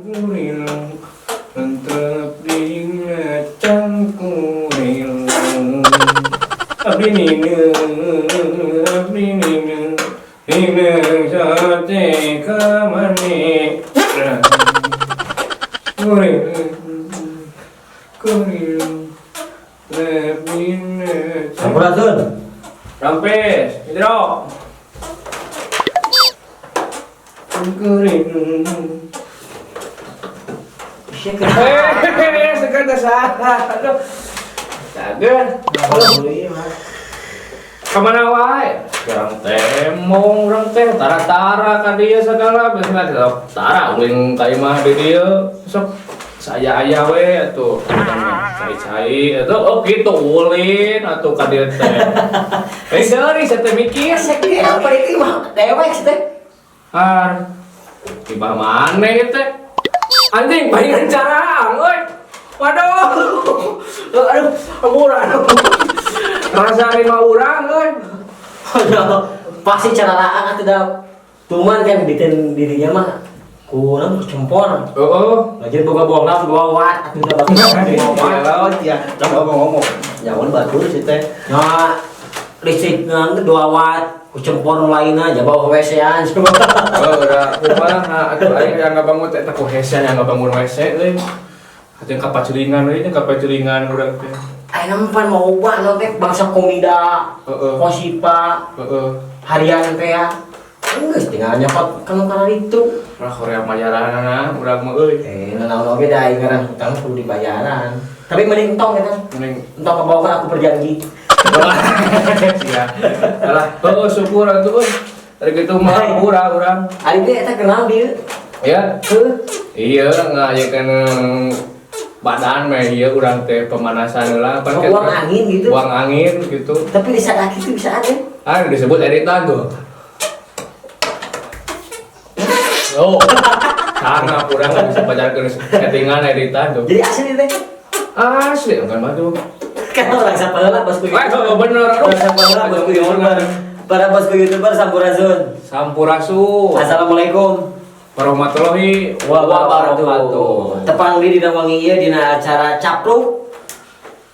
Cangkurilung Entrep dina cangkurilung Abdi nineung, abdi nineung, nineung sate kamane. Kurilung, kurilung, entrep dina. Sampurasun. Rampes, Idro. Cangkurilung. Eh, sekarang salah. Aduh. Cager. Kemana wae? Urang teh mong urang teh tara-tara ka dieu segala biasana tara ulin ka imah di dieu. Sok saya aya we atuh. Cai-cai atuh, oh kitu ulin atuh ka dieu teh. Eh, deuri saya teh mikir. Sek apa itu mah dewek sih teh. Har. Tiba mana teh? Anjing, palingan carang euy. Waduh. Aduh, ampun, aduh. Rasa lima urang euy. Aduh, pasti cara raang atuh da tuman kan diten dirinya mah kurang cempor. Heeh. Lagian boga bohong 2 watt atuh da bagus 2 watt. Ya, coba ngomong. Nyawan batur sih teh. Ya listrik ngan 2 watt ku cempor nu lainna jaba WC-an. Oh, udah kumaha atuh aing yang ngabangun teh ku hese yang ngabangun WC euy. Atuh kapaculingan euy, kapaculingan urang teh. Ayeuna mah pan mau ubah non teh bangsa komida, kosipa, harian teh ya. Geus tinggal nyokot kanu kana itu. Lah Korea mayaranana urang mah euy. Eh, naon oge da aing ngaran hutang kudu dibayaran. Tapi mending entong eta. Mending Entong kebawa aku berjanji. sia. Alah, heuh syukur atuh euy. Dari kitu mah urang urang. Ari teh eta kenal dieu. Ya, Heuh. iya ngayakeun badan mah ieu urang teh pemanasan heula pan. Oh, buang angin gitu. Buang angin gitu. Tapi di saat itu bisa ada. Ah, disebut editan tuh. Oh, sangat kurang nggak bisa pacarkeun settingan editan tuh. Jadi asli teh. Asli, bukan batu. Kan orang sapaheula bosku. Wah, oh, bener. Aduh. Orang sapaheula bosku YouTuber. Para bosku YouTuber sampurasun. Sampurasun. Assalamualaikum warahmatullahi wabarakatuh. Tepang di dina wangi ieu dina acara Capruk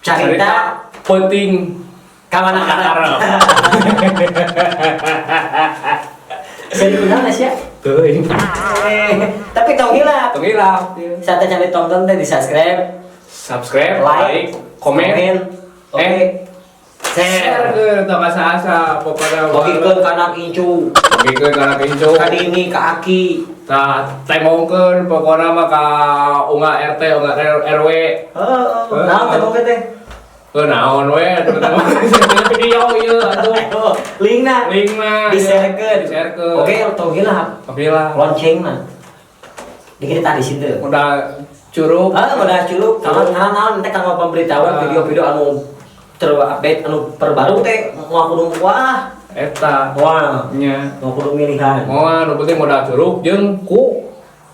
Carita Penting Kamana Karep. Saya diundang ya? Teuing. Tapi tong hilap. Tong hilap. Saat channel tonton teh di subscribe, Subscribe, like, like, komen, oke, share share. ke tong asa-asa pokoknya. Bagikeun ka anak incu, Bagikeun kana incu. Ka Dini, ka Aki. Tah, temongkeun pokokna mah ka unga RT, unga RW. Heeh, naon temongkeun teh? Heuh, naon we atuh video ieu atuh. Oh, linkna Linkna di-sharekeun. Di-sharekeun. Oke, tong hilap. Oke lah. Loncengna. Dikit tadi situ. Udah curug. Ah, udah curug. Naon naon naon teh kanggo pemberitahuan Ah. video-video anu terupdate anu terbaru teh moal kudu wah. Eta. Wah, Nya. moal kudu milihan. Moal nu penting modal curug jeung ku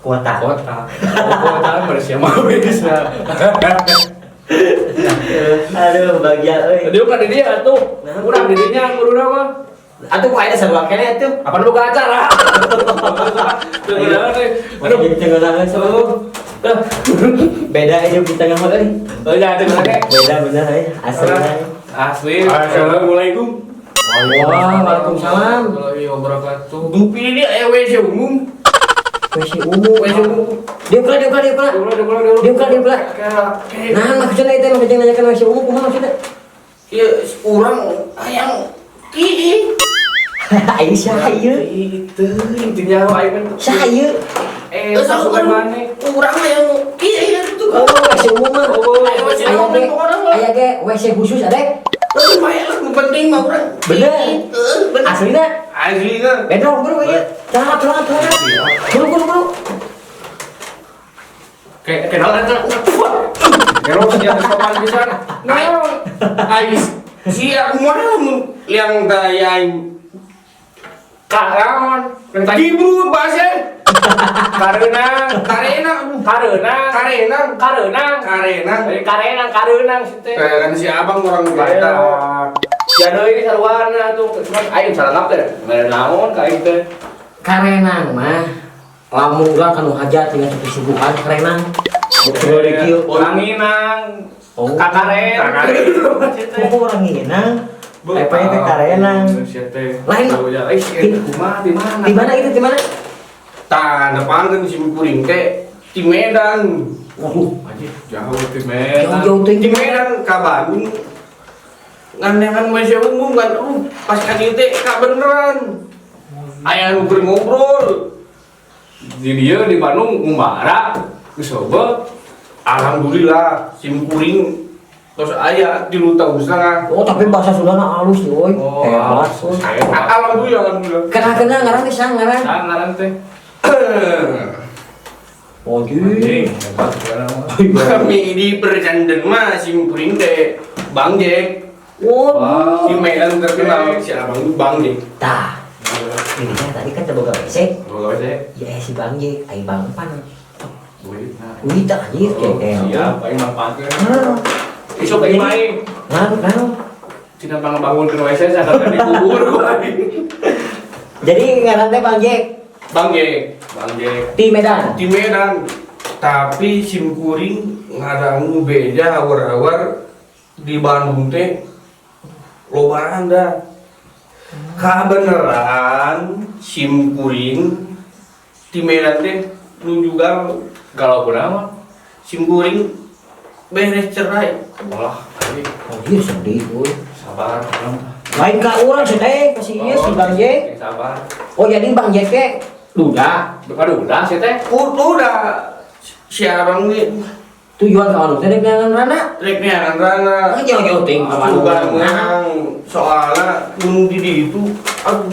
Kuota. kota. Kota Malaysia mah bisa. Aduh, bagian euy. Tadi bukan di dia atuh. Nah. Urang di dinya kuduna mah. Atuh ku aya sarua keneh atuh. Apa nu boga acara? Teu geunaheun euy. Aduh. Aduh, tengah sama. Beda aja di tengah mah euy. Oh ya, teu geunaheun. Beda bener euy, asli. Asli. Assalamualaikum. Wah, waalaikumsalam. Warahmatullahi wabarakatuh. Dupi ini aya WC umum. WC umum. WC umum. Dieu kula, dieu kula, dieu kula. Dieu kula, dieu kula. Dieu kula, dieu kula. Nah, maksudnya itu maksudnya nanyakan WC umum kumaha maksudnya? Ieu urang hayang ii. Aisyah ieu. Itu intinya aing kan. Saha ieu? Eh, satu mana? Urang hayang ii itu. Oh, WC umum mah. Oh, aya WC umum Aya ge, pokokna mah. aya ge WC khusus adek. Lumayan lah, nu penting mah urang. Bener. Heeh, bener. Aslina Aslina. bedong bro ieu. Celana, celana, celana. Buru, buru, buru. Kayak kenal eta. Kero sia sopan pisan. Naon? Ais sia kumaha mun liang teh aing. Karaon. Kibru bahasa. Kareunang, Karenang, kareunang, karenang, kareunang, karenang. Eh, karenang, kareunang si teh. Eh, kan si abang orang Batak. Ya deui sarwana tuh, cuman aing salah teh. Mere naon ka aing teh. Karenang mah Lamun urang kanu hajat tinggal cukup suguhan kerenan. Betul kieu. Orang nginang. Oh. Kakaren. Oh, orang nginang. Apa itu karenang? Lain. Lain. Eh, kumaha di mana? Di mana itu, di mana? Tah, nepangkeun sim kuring teh di Medan. Waduh, Anjir, jauh di Medan. jauh-jauh teh. Di Medan ka Bandung. Ngandekan masih umum kan, pas ka dieu teh ka beneran. Aya nu keur ngobrol. Di dieu di Bandung ngumbara geus heubeut. Alhamdulillah sim kuring terus aya 3,5 tahun. Oh, tapi bahasa Sundana halus euy. Oh, Hebat. halus. Euy. Hebat. Alhamdulillah, alhamdulillah. Kenal-kenal ngaran teh sang ngaran. Sang ngaran teh. Oh, Anjing, anjing. hebat ngaran mah. Kami di perjanjian mah sim kuring teh Bang Jack. Oh. Wah. Di Medan terkenal si abang itu Bang Jack. Tah. Ini teh tadi kan teu boga WC. Boga WC. Ya si Bang Jack, ai Bang Pan. Duit. Duit tah anjir Oh, kayak. siap, aing manfaatkeun. Hah. Isuk aing main. Nah, nah. Cina bangun ke WC sakalian dikubur ku aing. Jadi ngaran teh Bang Jack Bang Jack, Bang Jack di Medan. di Medan. Tapi sim kuring ngadangu beja hawar-hawar di Bandung teh loba randa. Kabeneran sim kuring di Medan teh nu juga Galau kunaon? sim kuring beres cerai. Walah, anjing. Oh, iya sedih euy. Sabar, urang. Lain ka urang sih teh, kasih ieu si Bang Jack. Sing sabar. Oh, jadi Bang Jack teh duda. Duka duda sih teh. Udah si abang nih Tujuan ka Bandung teh rek neangan rana. rek neangan rana. Oh, jauh-jauh teuing ka Bandung. Bukan menang soalnya mun di itu aduh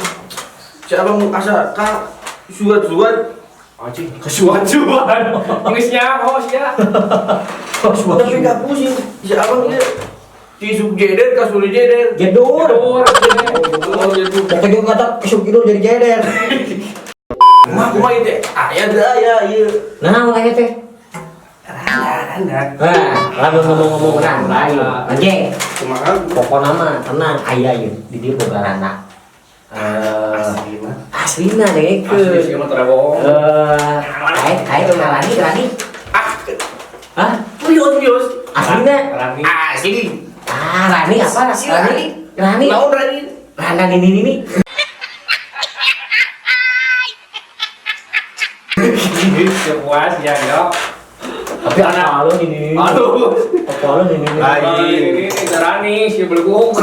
si abang asa ka suat-suat. Anjing, kesuan-suan. Geus nyaho sia. Oh, suat. Tapi gak pusing si abang ini tisuk jeder kasuri jeder. Jedur. Tidur. Oh gitu. Pokoknya juga kata isuk tidur jadi jeder. Mah kumaha ieu teh aya teu aya ieu. Nah, mulai teh. Randa randa. Nah, lamun ngomong-ngomong randa ieu. Bang Jack, Kumaha? pokokna mah tenang aya ieu di dieu boga randa. Eh, Asli mah. aslina deh Asli sih mah teu bohong. Eh, kayak kayak Rani, Rani. Ah, Hah? bios bios. Aslina? Rani. Asli. Ah, Rani apa? Asli, Rani. Rani. Naon Rani? Rana nini nini. Puas ya, yo. Tapi anak lu ini. Aduh. Apa lu ini? Lain. Ini Rani si belguk.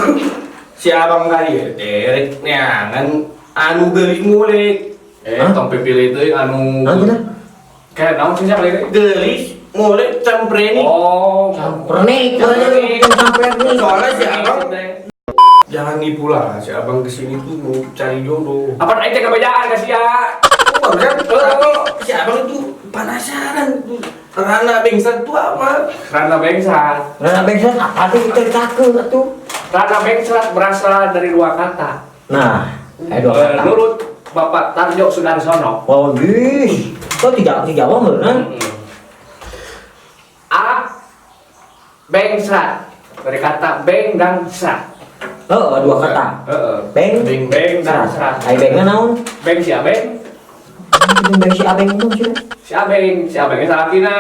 Si abang kali teh rek neangan anu geulis mulek. Eh, Hah? tong pipilih teuing anu. Hah, gimana? Kayak naon sih kali ini? Geulis mulek campreni. Oh, Pernik, pernik, pernik. Soalnya si abang jangan nipu lah, si abang kesini tuh mau cari jodoh. Apa aing teh kebejaan ka sia? Oh, barusan, tapi si abang itu penasaran tuh. Rana bangsat tuh apa? Rana bangsat. Rana bangsat apa tuh diceritakeun atuh? Rana bangsat berasal dari dua kata. Nah, ayo dua kata. Menurut Bapak Tarjo Sudarsono. Wow, gih. Kok tidak dijawab beneran? A bangsat dari kata beng dan srat. Oh, dua kata. Heeh. Beng, Beng, beng dan srat. Ai bengna naon? Beng si abeng, Beng si abeng naon sih? si abeng, si abengnya salakina.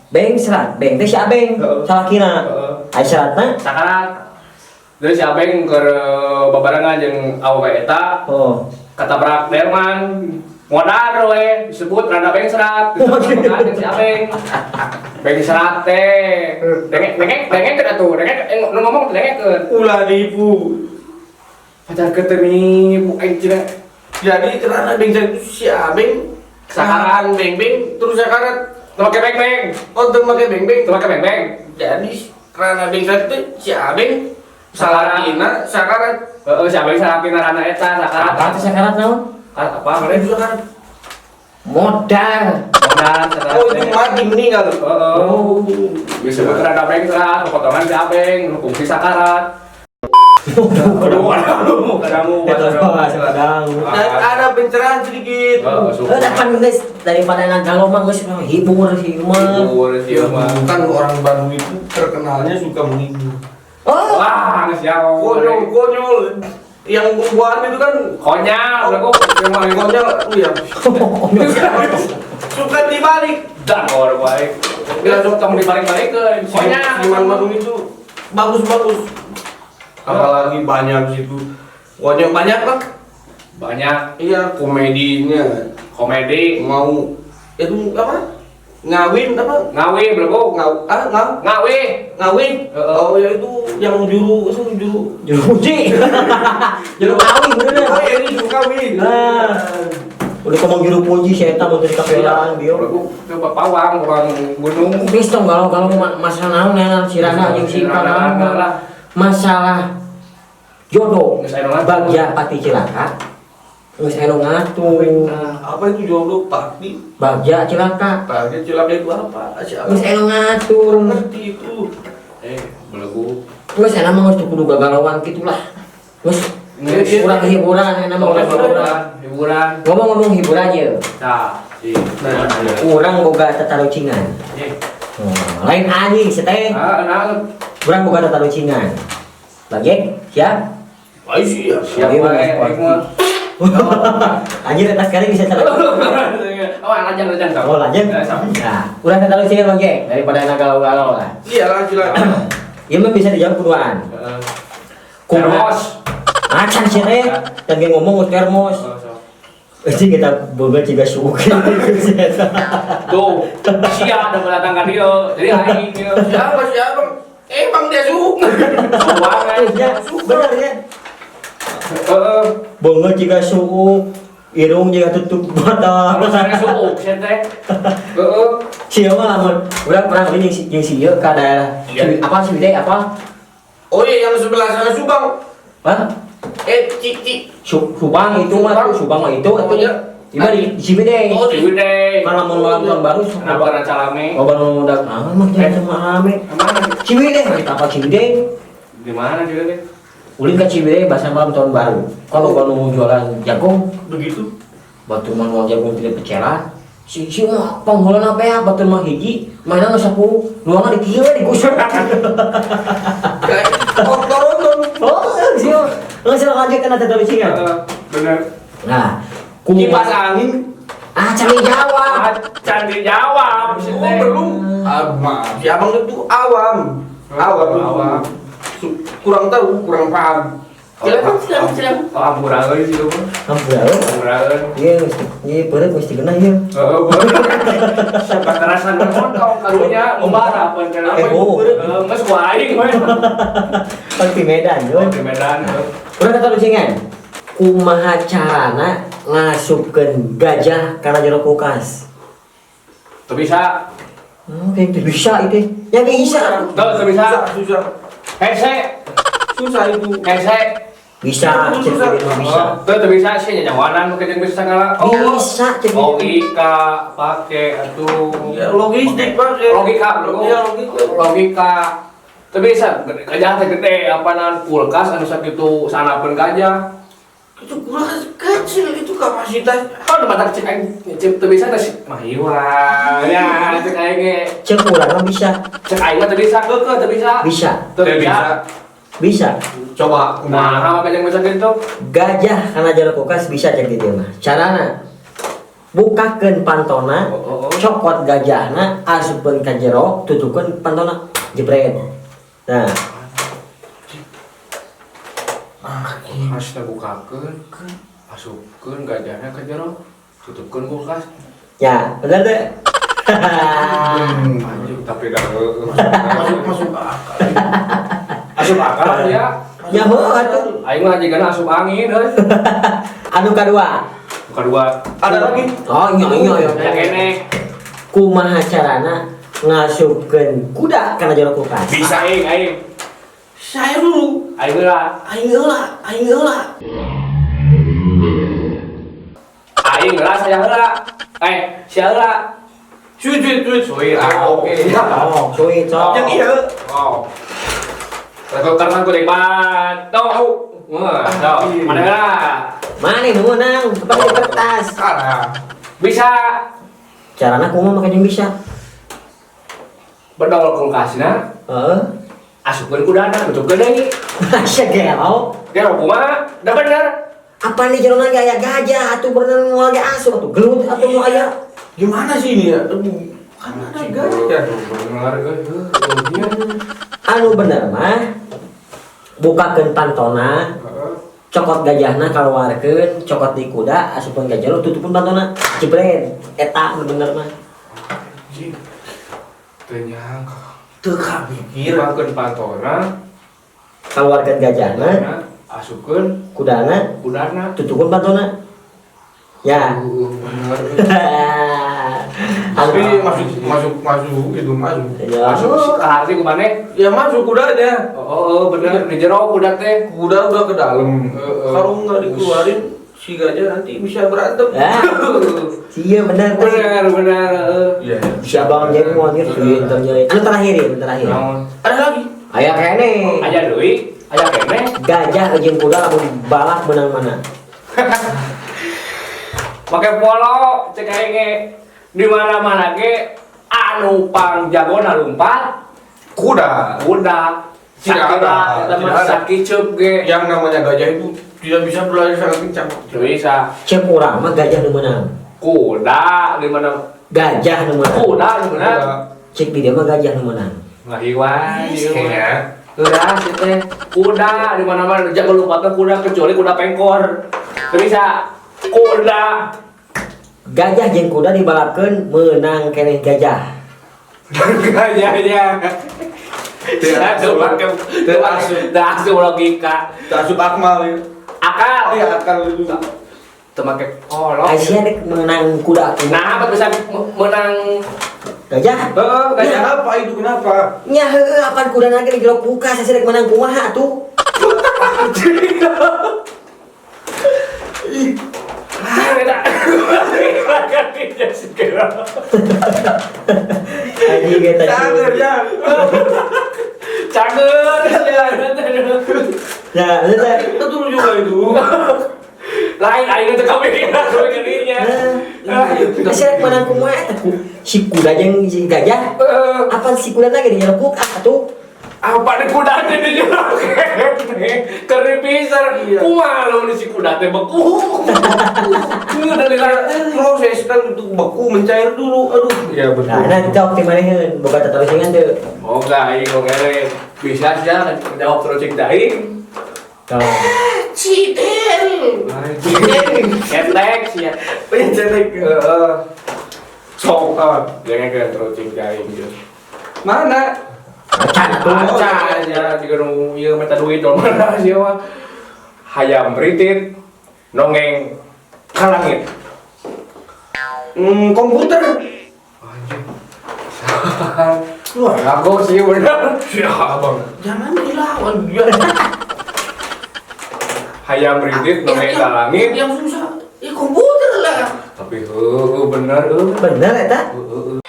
Beng serat, beng teh si abeng, Heeh. salakina. Heeh. Ai seratna? Sakarat. Terus si abeng keur babarengan jeung awewe eta Oh. katabrak delman. Modar we disebut rada bengsrat. Disebut si abeng. Bengsrat teh. Dengek dengek dengek teh atuh, dengek nu ngomong teh dengekeun. Ulah nipu. Pacar ketemu aing cenah. Jadi rana bangsat itu si abeng Sakarat. sakaran beng beng terus sakarat. Teu make beng beng. Oh, teu make beng beng. Teu make beng beng. Jadi rana bangsat itu si abeng salakina sakarat. Heeh, si abeng salakina rana eta sakarat. Apa teh sakarat naon? Apa Apa itu sakarat? Modal. Modal sakarat. Oh, itu mati meninggal. Heeh. Oh. Disebut rada bengsrat, potongan si abeng, nu fungsi sakarat. Aduh, aduh, kadamu. Dan ada pencerahan sedikit. Eh, dapat guys daripada ngagalau mah geus hibur sih mah. Hibur sih Ya, mah. kan orang Bandung itu terkenalnya suka menghibur. Oh, Wah, geus ya. Konyol, konyol. Yang buah itu kan Konyol, aku konyol, iya. Suka dibalik. Dangor baik. Bila sok Tong dibalik-balik ke konyol. Seniman Bandung itu bagus-bagus. Apalagi banyak situ. Banyak banyak lah. Banyak Iya, komedinya. Komedi. Mau itu apa? Ngawin apa? Ngawi bro. Ngaw ah ngaw Ngawi. Ngawin. Heeh. Oh ya, itu yang juru, itu juru. Juru kunci. Juru kawin bener. Oh ya, ini juru kawin. Nah. Udah ngomong juru kunci setan mau dari kapelan bio. Bro, coba pawang, pawang gunung. Geus tong galau-galau masalah naon ya si Rana jeung si Ipang Rana naon. lah. Masalah jodoh. Geus aya nu ngatur. Bagja pati cilaka. Geus aya nu ngatur. Nah, apa itu jodoh pasti? Bagja cilaka. Pasti cilaka itu apa? Siapa? Geus aya nu ngatur. Ngerti itu. Eh, belegu. Geus aya mah geus kudu gagalauan kitu lah. Geus Geus. kurang hiburan aya mah, urang hiburan. Hiburan. Ngomong-ngomong hiburan ye. Nah, Nah, Urang boga tatarucingan. Lain anjing seteh. Ah, enak. Urang boga tatarucingan. Bagi, siap? Ayo sih ya. Siap Iya, wae, Mas. aing mah. Anjir, atas sekali bisa salah. Oh, lanjut lanjut. Oh, lanjut. Ya, sok. Nah, urang tatarucingan Bang daripada enak galau-galau lah. Iya lah, silakan. Ieu mah bisa dijawab kuduaan. Heeh. Kumaha? Termos. Acan sih teh, dan dia ngomong geus termos. Oh, sok. Euy, kita boga ciga suuk. Tuh, sia ada mendatangkan dia. Jadi aing dia. Siapa siapa? Emang dia suka. Keuangan. Ya, bener ya. Heeh. Boga ciga suuk, irung jiga tutup mata. Kalau saya suuk sia teh. Heeh. Sia mah lamun urang pernah beli jeung si ieu ka daerah Iya. Apa Ciwidey apa? Oh iya, yang sebelah sana Subang. Hah? Eh, Cik Cik. Subang itu mah tuh, Subang mah itu Oh, atuh. iya. Ieu mah di Ciwidey. Oh, di Ciwidey. Kan lamun malam tahun baru sok Kenapa karena calame? loba nu udah ah mah jangan sama rame. Kemana? Ciwidey, kita apa Ciwidey? Di mana Ciwidey? Ulin ke Ciwidey bahasa malam tahun baru. Kalau baru jualan jagung, Begitu. Batur mah nuang jagung tidak peceran. Si si mah panggolan apa ya batur mah hiji, mainan nu 10, nuangna di kieu we digusur. Kayak kotor. Oh, si mah. Langsung lanjut kana tatarucingan. Heeh, bener. Nah, Kipas angin. Ah, cari jawab. Acan dijawab sih Oh, teh. belum. Ah, maaf. Si abang itu awam. Awam. Awam. Kurang tahu, kurang paham. Silakan, silakan, silakan. Oh, ampura euy sih mah. Ampura euy. Ampura euy. Ieu mesti ieu peureut mesti kena ieu. Heeh, siapa kerasan montong karunya membara apa kenapa? Eh, oh. Heeh, geus ku aing we. Kan di Medan, yo. Di Medan. Urang tatarucingan. Kumaha carana ngasupkeun gajah kana jero kulkas? Teu bisa. Oke, itu bisa itu. Ya bisa. Tuh, teu bisa. Susah, susah. Hese, Susah itu. Hese. Bisa, Susah. cek mah bisa. Oh, tuh teu bisa sih nyawanan mungkin yang bisa segala. Oh, Bisa, cek logika pakai atuh. Ya, logistik, Pak. Ya. Logika, bro. Iya, logika. Logika. Teu bisa, gajah teh gede apanan kulkas anu sakitu sanapeun gajah. Itu kulkas kecil itu kapasitas. Oh, nu matak cek aing cek teu bisa teh mah hiwang. Ya, cek aing ge. Cek urang mah bisa. Cek aing mah teu bisa, keukeuh teu bisa. Bisa. Teu bisa. Bisa. Coba. Nah, apa gajah bisa gitu? Gajah kana jero kulkas bisa cek gitu mah. Carana bukakeun pantona, Oh, oh, oh. cokot gajahna, asupkeun ka jero, tutupkeun pantona, jebret. Nah, Kulkas teh bukakeun, asupkeun gajahna ke jero, tutupkeun kulkas. Ya, bener deh. Anjing, tapi dah Masuk masuk akal. Asup akal ya. Ya heuh atuh. Aing mah jigana asup angin euy. Anu kadua. Kedua. Ada lagi? Oh, iya iya iya. Ya kene. Kumaha carana ngasupkeun kuda kana jero kulkas? Bisa aing aing. Saya dulu. Aing heula. Aing heula, aing heula. Aing heula saya heula. Eh, sia heula. Cuy, cuy, cuy. Suwi ah, oke. Oh, suwi cok. Yang iya. Oh. Lagu karena kuring batu. Wah, tuh, mana heula? Mana nu menang? Pakai kertas. Kalah. Bisa Carana kumaha make jeung bisa? Bedol kulkasna, Heeh. asupkeun kudana, tutupkeun deui. Sia gelo. Ya kumaha? Da bener. Apa nih jerona ge aya gajah atuh bener moal ge asup atuh gelut atuh nu aya. Gimana sih ini ya? Aduh, kan ada gajah. Bener euy. Anu bener mah bukakeun pantona, cokot gajahna kaluarkeun, cokot di kuda, asupkeun ka jero, tutupun pantona, jebret. Eta anu bener mah. Anjing. Teu nyangka. Teu kapikir. Bukakeun pantona, Kaluarkeun gajahna, asupkeun kudana, kudana. Tutupun pantona. Ya. Bener. Tapi masuk masuk masuk itu masuk. Ya. Masuk ke arti kumaneh? Ya masuk kudanya. Oh, bener di jero kuda teh. Kuda udah ke dalam. Heeh. Kalau nggak dikeluarin si gajah nanti bisa berantem. Ah. Iya bener. Bener bener. Iya. Si abang jadi mau pinter jadi. Anu terakhir ya, anu terakhir. Naon? Ada lagi. Aya kene. Aya deui, aya keneh. Gajah jeung kuda lamun balap menang mana? Make polo cek aing ge. Di mana-mana ge anu pang jagona lumpat Kuda. kuda. Tidak ada, Sakila, tidak ada. Sakiceup ge. Yang namanya gajah itu tidak bisa berlari sangat kencang. Teu bisa. Cek urang mah gajah nu menang. Kuda di mana? Gajah nu menang. Kuda nu menang. Cek di dia mah gajah nu menang. Ngahiwan ieu mah. Kayaknya. Udah sih teh. Kuda di mana-mana jago lompatnya kuda kecuali kuda pengkor. Teu bisa. Kuda. Gajah jeung kuda dibalapkeun menang keneh gajah. Gajahnya. Teu Asup asup. Teu asup. Teu asup logika. Teu asup akmal ya. Akal. Iya akal itu. Teu make kolok. Aisyah dek menang kuda kumaha? Nah, apa bisa menang Gajah. Heeh, gajah. Kenapa itu kenapa? Nya heueuh apan kuda lagi di jero kulkas asa dek menang kumaha atuh? Ah, beda. Anjing eta. Cager ya. Cager. Ya, eta. Betul juga itu. Lain aing teh kepikiran geuning. Asa dek menang kumaha eta si kuda jeung si gajah? Heeh. Apan si kuda lagi di jero kulkas atuh? Apa di kuda teh di jero kene? Keur pisan. Iya. Kumaha lamun si kuda teh beku. Udah lila. Proses kan untuk beku mencair dulu. Aduh. Ya betul. Nah, nanti cok di maneheun boga tatarusingan teu. Moga aing oge bisa sih jawab terus cing daing. Tuh. Ciden. Cetek sih ya. Punya cetek. Heeh. Sok ah, jangan ke terus cing daing gitu. Mana? Acan atuh. Acan ya jika nu ieu minta duit dong mana sih mah. Hayam ritit nongeng ka langit. Komputer. Anjing. Wah, aku sih bener. Ya abang. Jangan dilawan dia. Hayam rintit nongeng ka langit. Yang susah. Ya komputer lah. Tapi heuh bener heuh. Bener eta? Heuh.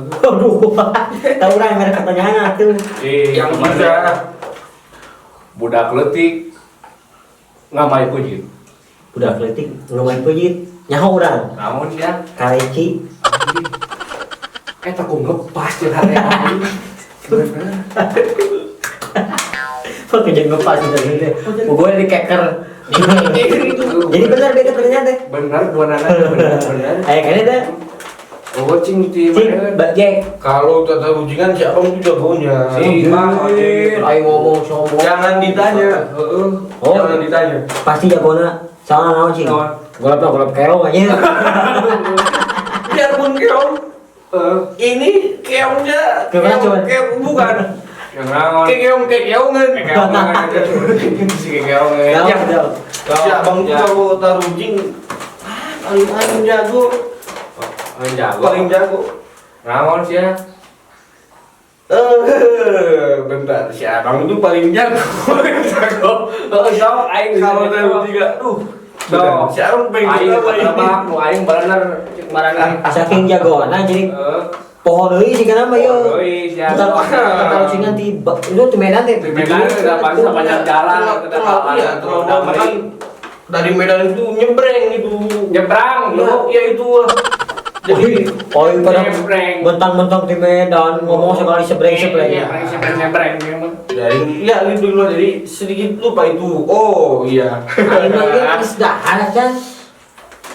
Aduh, tahu orang mereka pertanyaan tuh. Yang Yang susah. Budak leutik ngamai kunyit. Budak leutik ngamai kunyit. Nyaho urang. Naon ya? Kaleci. Eta ku ngepas jeung hate aing. Bener. Kok jeung ngepas gitu gitu. Gue di keker. Jadi bener beda pertanyaan teh. Bener dua nana bener bener. Ayo kayaknya teh. Oh cing di Cing, mana? Mbak Jack. Kalau tata rujingan si abang itu jagonya. Si Bang, Ayo ngomong sombong. Jangan ditanya. Heeh. Oh. Jangan ditanya. Pasti jagona. Soalnya naon cing? Naon? Golap golap keong aja. Biarpun keong, Heeh. ini keongnya Keong racun. Keong bukan. Yang naon? Keong keongan. Kekeongan. Si kekeongan. Naon, Ya. naon. Si abang tuh Ya. kalau tata rujing paling jago, Paling jago. paling jago. Naon sih ya? Bentar, si abang itu paling jago. Paling jago. Heeh, sok aing Kalau tata rujing, aduh. Sok. Si abang pengen Aing apa ini? ketebak nu aing bener cek marana. Saking jagona jadi Heeh. pohon deui sih kenapa yo? Pohon deui, sia. Taruh singan di itu di Medan teh. Di Medan udah pasti sepanjang jalan, Terlalu iya, terlalu lama kan dari Medan itu nyebreng itu. Nyebrang Iya, lu. iya itu. Jadi Oh, pada Nyebreng. mentang-mentang di Medan ngomong sekali sebreng-sebreng. Nyebreng, sebreng, sebreng emang. Jadi ya gitu loh, jadi sedikit lupa itu. Oh iya. Aing mah ge geus dahar kan.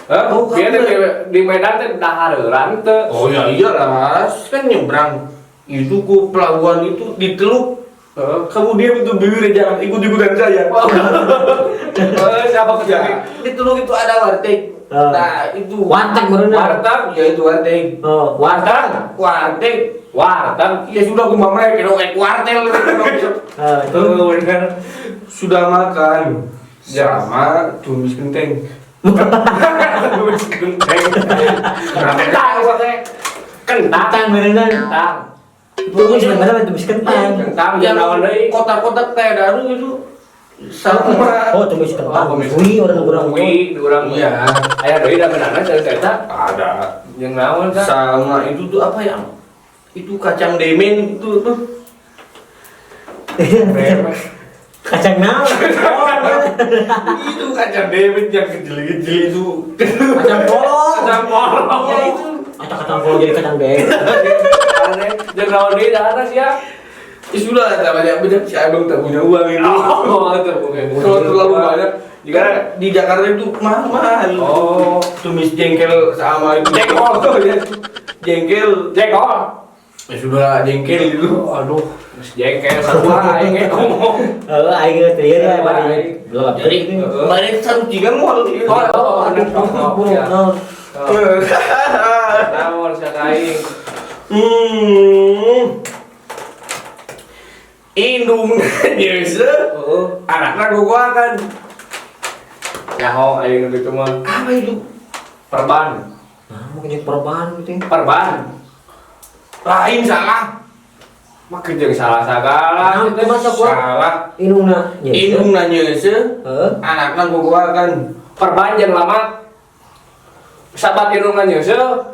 Hah? Oh, Dia kamu teh di Medan teh dahareurang teu. Oh ya iyalah, kan nyebrang. Itu ke pelabuhan itu di Teluk. Heeh. Kamu diam itu bibirnya, jangan ikut-ikutan saya. Eh, siapa Ya, kerja? di Teluk itu ada warteg. Eh. Nah, itu Warteg berenang. Warteg, Ya itu warteg. Oh, warteg. Warteg. Warteg. Ya sudah aku mau mereka dong kayak kuartel. Eh, itu Tuh, bener. Sudah makan sama tumis kenteng. Tumis kenteng. Kentang maksudnya. Kentang. kentang berenang. Kentang. Itu sebenarnya tumis kentang. Kentang Yang jeung naon deui? kotak-kotak teh daru itu sama. Oh, tumis kentang. Oh, tumis. Wih, orang urang. Wih, di urang. Iya. Aya deui da beunana cerita eta. Ada. Jeung naon tah? Sama itu tuh apa ya? Itu kacang demen itu tuh. Kacang naon? Itu kacang demen yang kecil-kecil itu. Kacang polong. Kacang polong. Ya itu. Kacang kacang polong jadi kacang demen. Aneh, jeung naon deui dahana sia? Ya sudah, tak banyak banyak si abang tak punya uang ini. Oh, itu bukan. Kalau terlalu banyak, jika di Jakarta itu mahal-mahal. Oh. Tumis jengkel sama itu. Jengkol. Ya. Jengkel. Jengkol. Ya sudah jengkel itu. Aduh, geus jengkel sarua aing ge ngomong. Heeh, aing geus teu ya bari. Belum. Jadi kemarin satu tiga mual. Oh, oh, aduh, oh, ya. Naon? Naon sia ka aing? Indung nyese, Heeh. anaknya gogoakan. Nyaho aing nu kitu mah. Apa itu? Perban. Nah, mau jeung perban gitu. Perban. Lain salah. Mah jeung salah sagala. Nah, itu masa gua Salah. indungna nyese. Indung nyese, Heeh. anaknya gogoakan. Perban jeung lama. Sabat indungna nyeuseuh.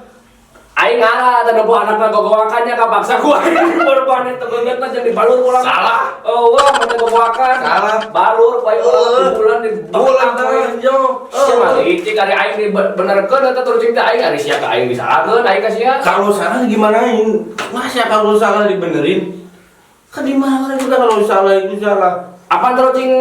Aing ngara teh nempo anakna gogoakan nya kapaksa ku aing perban eta beungeutna jeung dibalur ulang. Salah. Oh, wah, mah teh gogoakan. Salah. Balur ku aing ulang Heeh. di bulan di Bulan tangan jo. Sia mah licik ari aing dibenerkeun eta terus cing teh aing ari sia ka aing disalahkeun aing ka sia. Kalau salah gimanain? Masa kalau salah dibenerin? Kan dimana juga kalau salah itu salah. Apa terus cing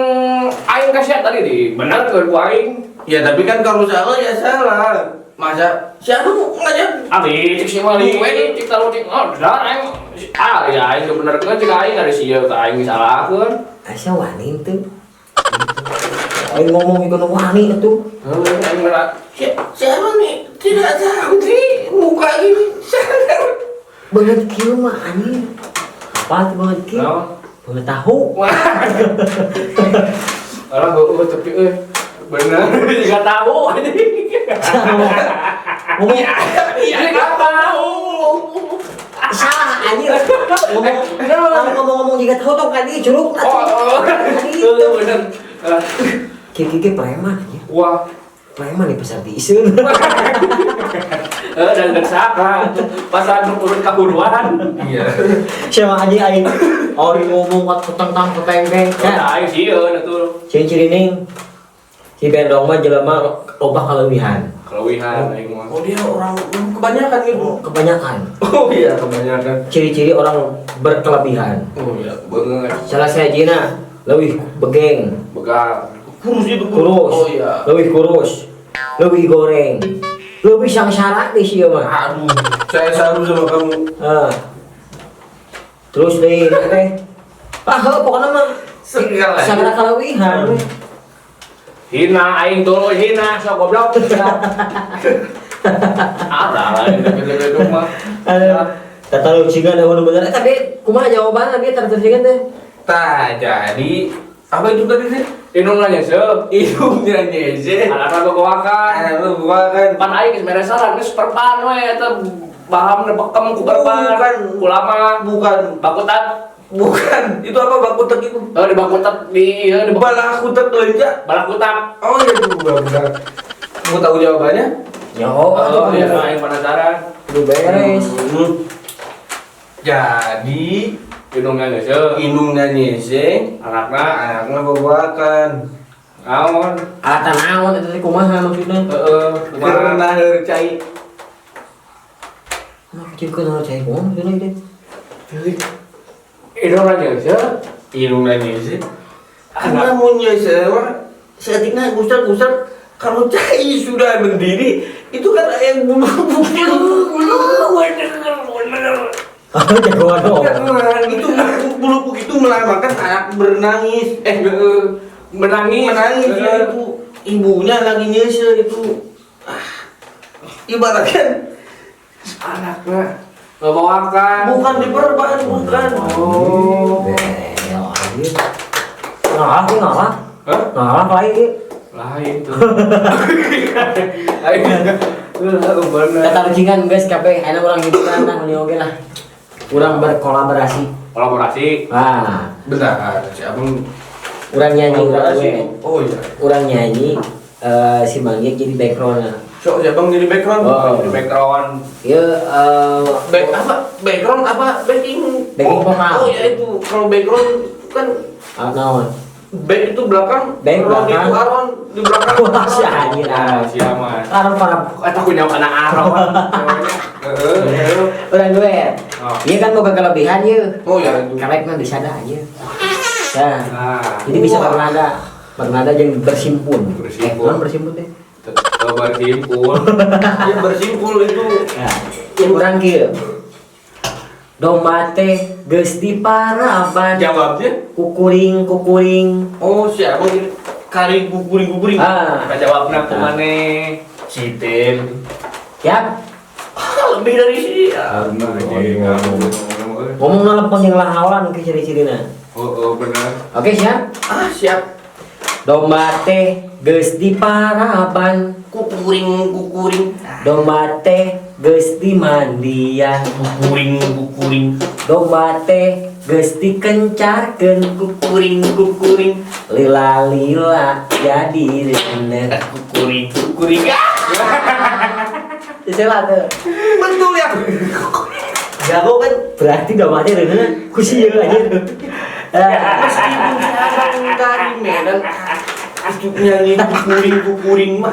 aing ka sia tadi dibenerkeun ku aing. Ya tapi kan kalau salah ya salah. Masa siapa mau ngajak? Ah licik sih mah licik terus cing. Oh, dah aing ah ya aing dibenerkeun cing aing ari sia ka aing disalahkeun. Asa wani teu. Aing ngomong ieu wani atuh. Heuh, aing mah Siapa nih? Tidak tahu sih muka ini. Sadar. Banget kieu mah anjing. Apa tuh banget kieu? Naon? Banget tahu. Wah. Orang heueuh tapi euy. Bener, enggak tahu anjing. Ngomong Iya, enggak tahu. salah anjing. Ngomong ngomong-ngomong juga tahu tong kali curug Oh, oh. Heuh, bener. Kieu kieu preman anjing. Wah, Preman di pasar diiseun. eh dan desak pasar nu urut kahuruan. Iya. Siapa anjing aing orang ngomong kat ketentang ketengkeng. Udah aing sieun atuh. Ciri-ciri ning si Bendong mah jelema loba kalewihan. Kelewihan aing mah. Oh dia orang kebanyakan gitu. Kebanyakan. Oh iya kebanyakan. Ciri-ciri orang berkelebihan. Oh iya. Beungeut, Salah sahijina leuwih begeng, begal. Kurus itu kurus. Oh iya. Leuwih kurus. Leuwih goreng. Leuwih sangsara di sieu mah. Aduh, saya saru sama kamu. Heeh. Terus deui teh. Ah, heuh, pokona mah Segala. sagala kalewihan we. Hina aing tuluy hina sok goblok. Ada lah yang gitu-gitu mah. Aduh. Tata lucingan eueuh nu bener. Eh, tapi kumaha jawabanna dia tata lucingan teh? Tah, jadi apa itu tadi sih? Indungna nyeuseuh. Hidungnya nyese. Anakna gogoakan. Anak lu bukan. Pan aing geus beresaran geus perban we eta bahamna bekem ku perban. Bukan. Ku lama. Bukan. Bakutat. Bukan. Itu apa bakutek itu? Oh, di bakutat di ieu di Balakutek lenca. balakutak. Oh iya itu bukan. Mau tahu jawabannya? Ya, oh, Oh, iya aing penasaran. Udah beres. Jadi Indungna nyeuseuh. indungna nyese, Anakna anakna babakan. naon? Alatan naon eta teh kumaha maksudna? Heeh, kumaha? Karena cai. Anjir kenal cai kumaha maksudna teh? Indungna nyeuseuh. Indungna nyeuseuh. Karena mun nyeuseuh mah saeutikna gusar-gusar kalau cai sudah berdiri itu kan yang bulu bulu bulu. Bener. Oh, jagoan dong. Itu bulu itu melambangkan anak bernangis. Menangis. Menangis ya itu ibunya lagi nyeuseuh itu. Ah, ibaratkan Anaknya ngebawakan. Bukan diperban, bukan. Oh. Bel, anjir. Ngalah sih ngalah. Hah? Ngalah lain ge. Lain tuh. Lain. Bener. Kata rucingan guys kabeh ayeuna urang hiburan nah ini oge lah. Urang berkolaborasi. Kolaborasi. Nah, Bentar, si abang urang nyanyi urang kolaborasi. duet. Oh iya. Urang nyanyi si Mang Yek jadi background. Sok si abang jadi background. Oh. Di background. Ya Back apa? Background apa? Backing. Backing oh, vokal. Oh ya itu. Kalau background kan ah, naon? Back itu belakang, Back Ron belakang. itu Aron di belakang. Wah, si anjir. Nah, siapa? Aron para Eta kunya anak Aron. Heeh. urang duet. Oh. Iya kan boga kelebihan ye. Oh ya itu. Karek mah bisa ada aja. Nah, Nah, jadi bisa Wah. bernada. Bernada jeung bersimpun. Bersimpun. Eh, naon bersimpun teh? Tetep bersimpul. Ya bersimpul itu. Nah, urang kieu. Domba teh geus diparaban. Jawabnya? Kukuring kukuring. Oh, si abang ini kari guguring guguring. Ah, Jawabna ku maneh? Sitin. Siap. Ah, lebih dari sih. Ngomong lempeng jeung lahawan ke ciri-cirina. Oh, bener. Oke, siap. Ah, siap. Domba teh geus diparaban. Kukuring kukuring. Domba teh geus dimandian. Kukuring kukuring. Domba teh geus dikencarkeun. Kukuring kukuring. Lila-lila jadi reuneuh. Kukuring kukuring. Ah, Istilah tuh. Betul ya. Jago kan? Berarti domba teh reuneuh ku sieun anjir. Ah, Meskipun si abang dari Medan, itu nyanyi kukuring kukuring mah.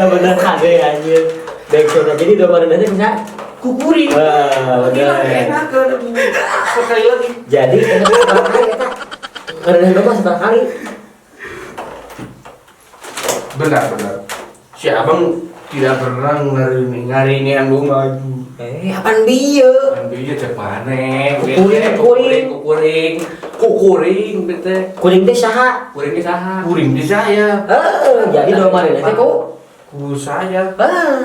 Bener kade anjir. Backsound jadi domba reuneuh teh bisa Kukuring. Wah, Gila, bener. enak kan? Sekali lagi. Jadi enak seberapa kali eta? Ngereneuh domba seberapa kali? Benar, benar. Si abang tidak pernah ngarini domba itu. Eh, apaan bieu? Kan bieu cek maneh. Kukuring, kukuring. Kukuring. Kukuring teh. Kuring teh saha? Kuring teh saha? Kuring di saya. Heeh, jadi domba reuneuh teh ku. Ku saya. Ah,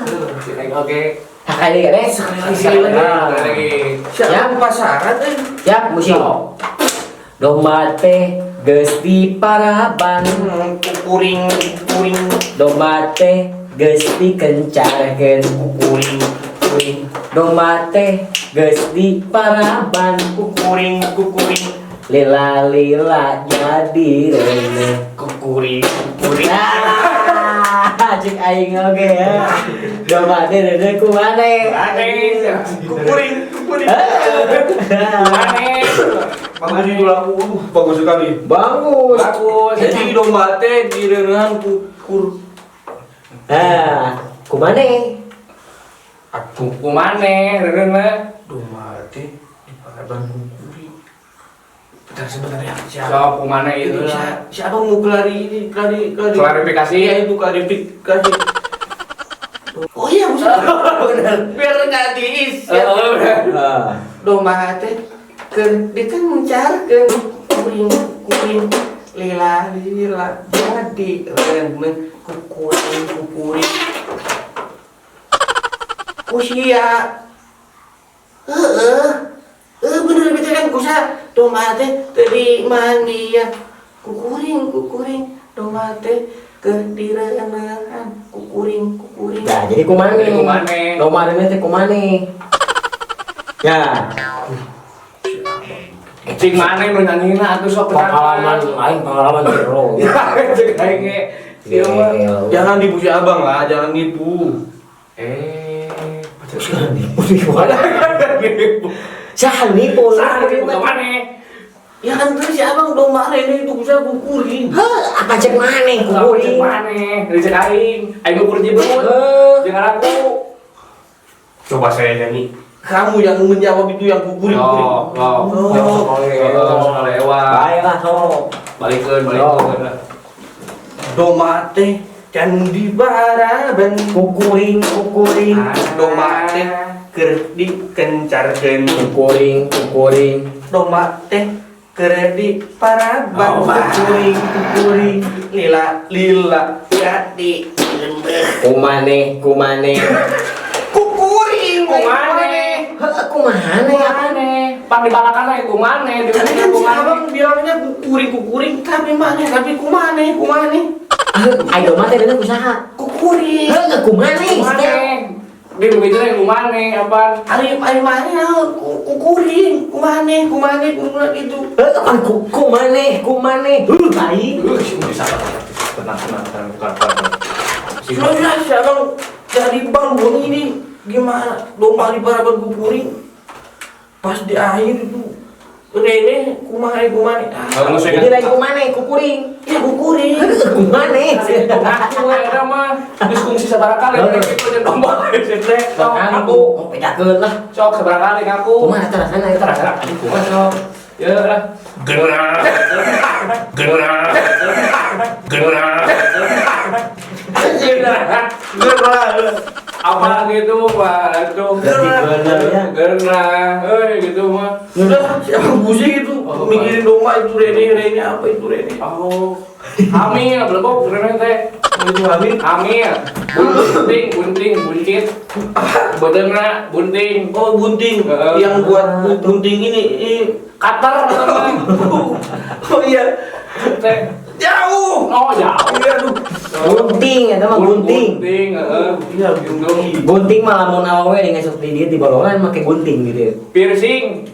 Oke. Sekali lagi, Sekali lagi. Sekali lagi. Sekali lagi. Si abang pasaran eh. Siap, musik. Domba teh geus diparaban. Kukuring kukuring Domba teh geus dikencarkeun. Kukuring kukuring. Domba teh geus diparaban. Kukuring kukuring. Lila-lila jadi reuneuh. Kukuring kukuring. Ah, cek aing oge ya. Domba teh reuneuh ku maneh? Maneh. Kukuring kukuring. Maneh. Bagus itu lagu, bagus sekali. Bagus. Bagus. Jadi domba teh direuneuhan kukur. Ah, ku maneh? Aku Ku maneh reuneuh. Domba teh diparaban kukuring. Bentar sebentar ya. Siapa? Sok ku maneh Itu itu. siapa mau kelari ini kelari kelari Klarifikasi. Iya itu klarifikasi. Oh iya maksudnya. Bener. Biar nggak diis ya. Heeh, bener. Ah. Domba teh keur dikencarkeun kuring kuring lila lila jadi reuneuh kukuring kukuring. Kusia. Heeh. Eh bener bener kan kusa domba teh teu dimandian kukuring kukuring domba teh keur direuneuhan kukuring kukuring. Nah, jadi ku maneh? Jadi ku maneh? Domba reuneuh teh ku maneh? Ya, Cing maneh nu nyanyina atuh sok pengalaman lain pengalaman zero. Cek aing ge. Ieu mah. Jangan dipuji abang lah, jangan nipu. Eh, Jangan nipu di mana? Saha nipu? Saha nipu ka maneh? Ya kan terus si abang domba ini itu bisa kukuring. Heh, apa cek maneh Cek kukuring? maneh, cek aing. Aing ngukur jibrut. Heh. Jangan aku. Coba saya nyanyi. Kamu yang menjawab itu yang kukuring. Oh, oh. Oh. Lewat. Baiklah sok. Balikeun, balikeun lah. Domba teh can dibaraban. Kukuring, kukuring. Domba teh keur dikencarkeun. Kukuring, kukuring. Domba teh keur diparaban. Kukuring, kukuring. Lila, lila. Jadi Kumane, kumane. kukuring. Kumane. Heeh, kumane apa? Kumane. Pan dibalakan we kumane, di Tadi kan si kumane. abang bilangnya kukuring kukuring, tapi mana? Tapi kumane, kumane. Ayo domba teh bener kusaha? Kukuring. Heeh, kumane. Kumane. Di begitu teh kumane apaan? Ari ari mana naon? Kukuring, kumane, kumane, kumane itu. Heeh, pan kumane, kumane. Heuh, tai. Bisa. Tenang, tenang, tenang, bukan, bukan. Sudah si abang jadi bangun ini gimana? Domba di paraban kukuring. Pas di akhir itu Rene kumane kumane. Ah, Jadi lain kumane, kukuring. ya kukuring. Heeh, kumane. Ngaku eta mah geus kungsi sabaraha kali kitu jeung domba teh. Sok Aku ngaku. bedakeun lah. Sok sabaraha kali ngaku. Kumaha eta rasana eta? Rasana anjing kumaha sok. Ya lah. Gerah. Gerah. Gerah. Gerah. Apa gitu mah itu. Bener ya. Gerah. Euy gitu mah. Sudah si abang pusing itu mikirin domba itu Rene Rene apa itu Rene. Oh. Hamil belum Rene teh. Itu hamil. Hamil. Bunting, bunting, buncit. Bedeuna bunting. Oh bunting, yang buat bunting ini. Kater. Oh iya, Teh. jauh. Oh, jauh. Iya aduh. Gunting eta mah gunting. Gunting, heeh. Iya gunting. Gunting mah lamun awewe ngesuk di dieu di bolongan make gunting gitu. Piercing,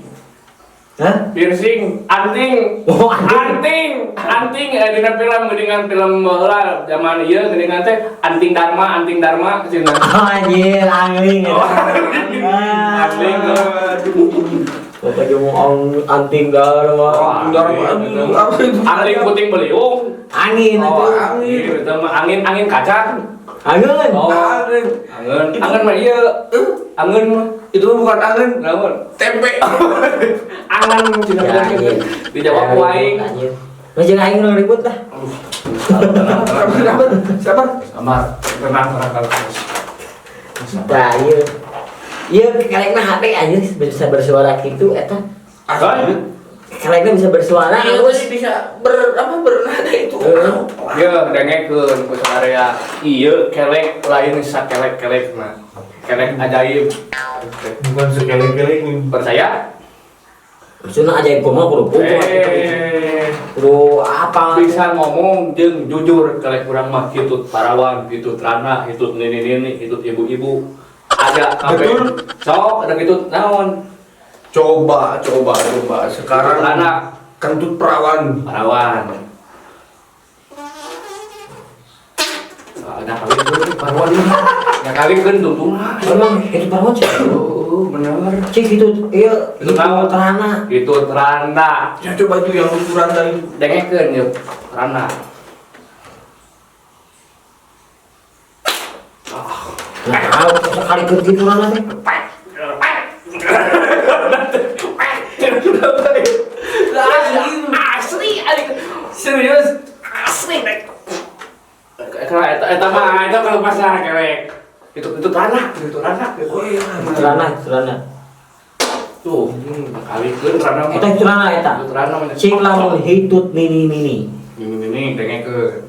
Hah? piercing, anting. Oh, anting. Anting, anting dina film geuningan film baheula zaman ieu geuningan teh anting dharma cenah. Oh, anjir, angling eta. Anting. Pokoknya mau anting dharma. Oh, Dharma apa itu? Angling puting beliung. Angin Oh, atuh. angin. Eta mah angin angin kacang. Angin. Oh, Angin. angin. Angin mah ieu. Angin mah Itu bukan angin, naon? tempe. Angan cenah Ya, anjir. dijawab ku aing. Anjir. Nah, jangan aing nu ribut lah. Sabar, sabar. Samar, tenang, tenang, tenang. Tah, ieu. Ieu kalekna hate anjir bisa bersuara gitu eta. Asli. Kalekna bisa bersuara Iya, halus. tadi bisa bernada itu. Ya, dengekeun ku area. Ieu kelek lain sakelek-kelekna. Kelek ajaib. Bukan sekelek-kelek. Percaya? Maksudna ajaib kumaha kudu pukul kudu apa? Bisa ngomong jeung jujur kelek urang mah hitut parawan, hitut ranah, hitut nini-nini, hitut ibu-ibu. Ada kabeh. Betul. Sok ada hitut naon? Coba, coba, coba. Sekarang Hitut anak kentut perawan. parawan. Ada kali itu parawan. Ya kali kan tungtungna. Emang itu parawan sih. Oh, bener. Cik itu ieu Itu naon? terana. Itu rana. Ya coba itu yang ukuran tadi. Dengekeun yeuh, rana. Nah, sekali ke gitu rana teh. Asli, serius, asli dek. Karena eta mah eta kalau pasar kelek. Itu rana, itu rana. Oh iya. Terana, terana. Tuh, kalikeun rana mah. Eta terana eta. Itu rana mah. Cik lamun hitut nini nini. Nini nini dengekeun.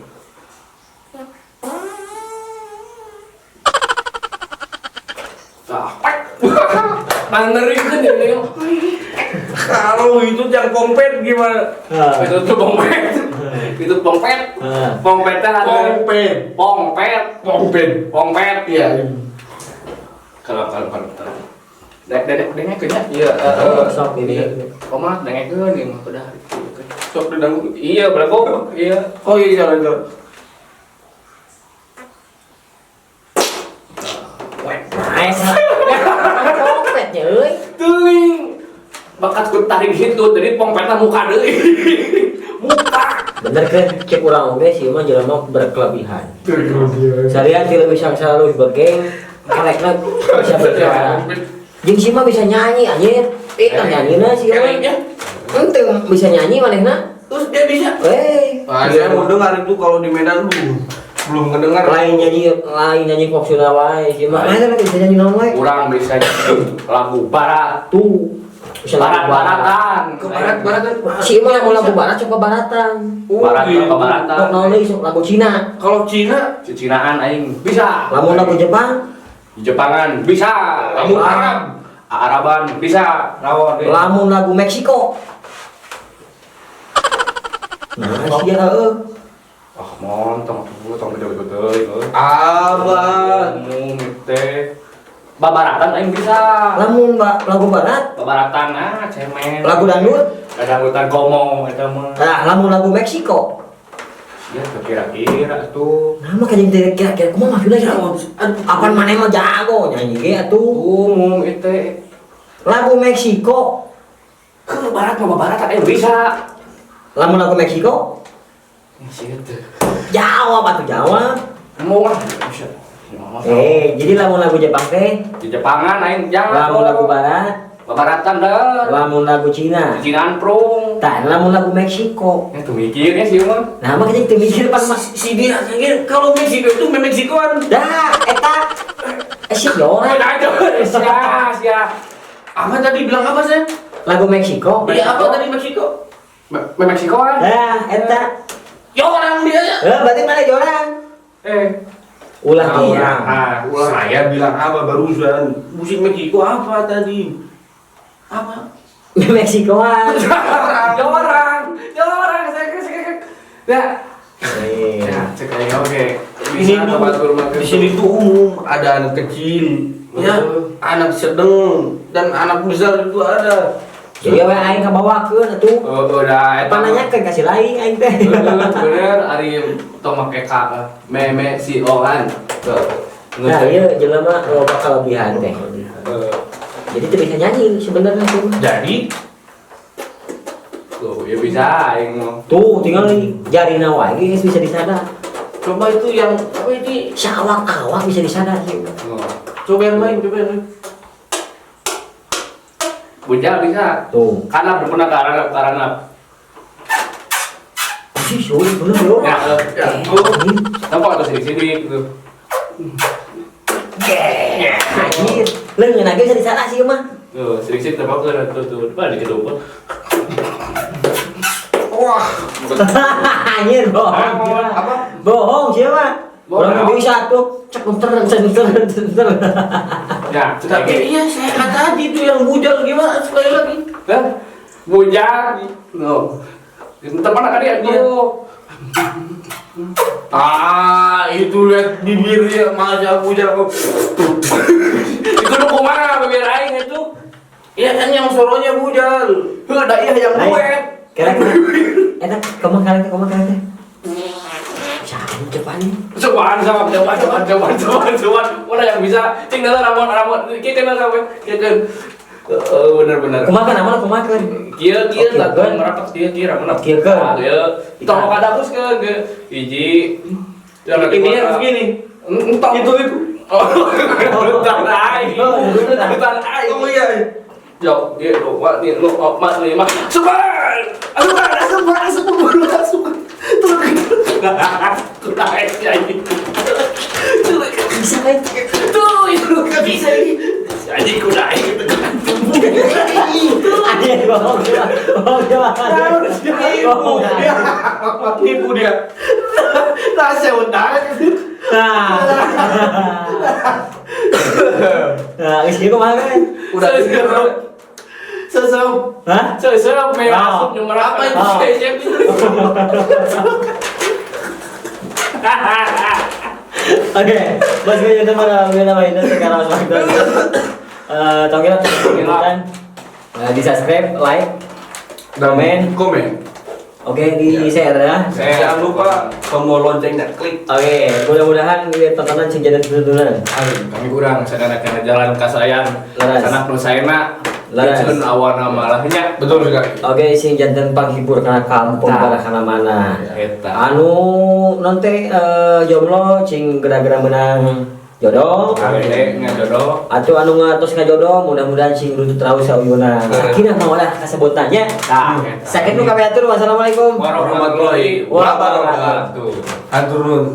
Ah, pek. Mangerikeun ya ini. Kalau itu yang kompet gimana? Itu tuh pongpet. Itu pongpet. Pongpetnya ada. Kompet. Pongpet. Kompet. Pongpet. Iya. Kalau dek dek dengekeun nya. Iya, Sok ini. Koma dengekeun ieu mah udah. Sok didanggu. Iya, berapa? Iya. Oh iya jalan jalan. Nice. Kompetnya euy. Teuing. Bakat ku tarik hitut jadi pongpetna muka deui. Muka. Bener kan cek urang oge sih mah jelema berkelebihan. Salian ti leuwih sangsara leuwih begeng, Kolekna bisa bersuara. Jeung si mah bisa nyanyi anjir. Eh, kan nyanyina sih mah. Keleknya. Ente bisa nyanyi manehna. Terus dia bisa. Eh, Nah, saya mau dengar itu kalau di Medan belum belum kedengar. Lain nyanyi pop Sunda wae sih mah. Mana bisa nyanyi naon wae? Kurang bisa lagu barat. Tuh. Bisa lagu Barat baratan. Ke barat barat kan. Si mah mau lagu barat coba baratan. Oh, Barat gitu. ke baratan. Kok naon deui sok lagu Cina. Kalau Cina, Cicinaan aing bisa. Lamun lagu Jepang, Jepangan bisa. lamun Arab, Araban bisa. Rawon deui. Lamun lagu Meksiko. Nah, sia heueuh. Ah, montong tuh, tong beda-beda teuing euy. Abah. Umum teh. Babaratan aing bisa. Lamun lagu barat, Babaratan ah cemen. Lagu dangdut, Dangdutan komo eta mah. Nah, lamun lagu Meksiko. Ya kira-kira tuh. Nah, mah kayak kira-kira kumaha maksudna ya? Apan maneh mah jago nyanyi ge atuh. Umum itu. Lagu Meksiko, Ke barat mah babaratan aing bisa. Lamun lagu Meksiko, Sih teh. Jawab atuh jawab. Mau ah bisa. Eh, jadi lamun lagu Jepang teh, Di Jepangan aing jangan. Lamun lagu barat, Babaratan dah. Lamun lagu Cina. Cinaan prung. Tah, lamun lagu Meksiko. Ya tuh mikirnya sih mah. Nah, makanya teu mikir pas mah. Si dia kalau Meksiko itu Meksikoan. Dah, eta eh si orang Aduh, sia sia. Apa tadi bilang apa sih? Lagu Meksiko. Iya apa tadi Meksiko? Meksikoan. Dah, eta. Ya orang dia ya. Eh, berarti mana jorang? Eh, Ulah Nah, dia. orang. Ah, Saya bilang apa barusan? Musik Meksiko apa tadi? Apa? Meksikoan. Jorang, jorang, saya. Ya, Eh. ya, cek aja oke. Ini tuh di sini tuh umum ada anak kecil, ya, anak sedang dan anak besar itu ada. Jadi we aing kabawakeun atuh. Oh, udah Apa nanyakeun kasih lain aing teh. Bener, ari tong make K me me si Ohan. Tuh. Nah, ieu jelema loba kelebihan teh. Jadi teu bisa nyanyi sebenarnya tuh. Jadi Tuh, ya bisa aing mah. Tuh, tinggal jarina wae geus bisa disada. Coba itu yang apa itu? Saawak-awak bisa disada sih. Oh. Coba yang lain, coba yang lain. Bujal bisa. Tuh. Karena berpernah karena karena. Sih, sulit bener bro. Ya, ya. Tuh. Nampak tuh sini-sini gitu. Anjir, leungeun ge bisa disada sih mah. Tuh, sedikit nampak tuh tuh tuh. Depan dikit lupa. Wah, Anjir, bohong. Apa? Bohong sih mah. Bohong. Orang bisa tuh cek enter enter enter. Ya, Tapi iya saya kata tadi itu yang bujal gimana sekali lagi. Hah? Bujal. No. Entar mana kali tuh. Ah, itu lihat bibirnya masa bujal kok. Itu nu kumaha bibir aing itu? Iya kan yang soronya bujal. Heuh, da iya yang duet. Kira-kira eta kumaha kira kumaha kira. Jangan cepat. Cobaan sama coba coba coba coba coba. Mana yang bisa? Cing dulu ramon ramon. Kita ramon. Kita. Bener bener. Kumaha namanya kumaha kan? Kieu kieu Oke, lah kan. merapat kieu kieu ramon. Kieu kan. Kieu. Tong kadakus ke ke hiji. Ini harus gini. Entong Itu itu. Oh, hutan aing. Hutan aing. Oh iya. Yo, dia dua, nih, lu, empat, lima, super, asupan, asupan, asupan, asupan, tuh, Bisa kan? tuh, itu nggak bisa ini, anjing kuda itu. Anjir, bohong bohong bohong. Nipu dia. Rahasia undangan. Nah. Nah, geus kieu kumaha kan? Udah, Sesem. Hah? saya masuk nomor Apa itu Ah. sesem itu? Oke, bos gue itu mana nama ini sekarang waktu. Tolong kita di subscribe, like, komen, Komen. oke di share ya. Jangan lupa tombol loncengnya klik. Oke, mudah-mudahan di tontonan sing jadi tontonan. Amin, kami kurang sadana kana jalan kasayan, Leres. sanak nu saena, Leres. Licun awana malahnya. Betul sekali. Oke, sing janten panghibur kana kampung Tah. kana kana mana. Eta. Anu nanti jomblo cing gara-gara menang Jodoh. Gede ngajodoh. Atuh anu ngatos ngajodoh, mudah-mudahan sing runtut raus sauyuna. Sakinah mawadah kasebutannya. Tah, eta. Sakitu kami atur. Wassalamualaikum warahmatullahi wabarakatuh. wabarakatuh. Hatur nuhun.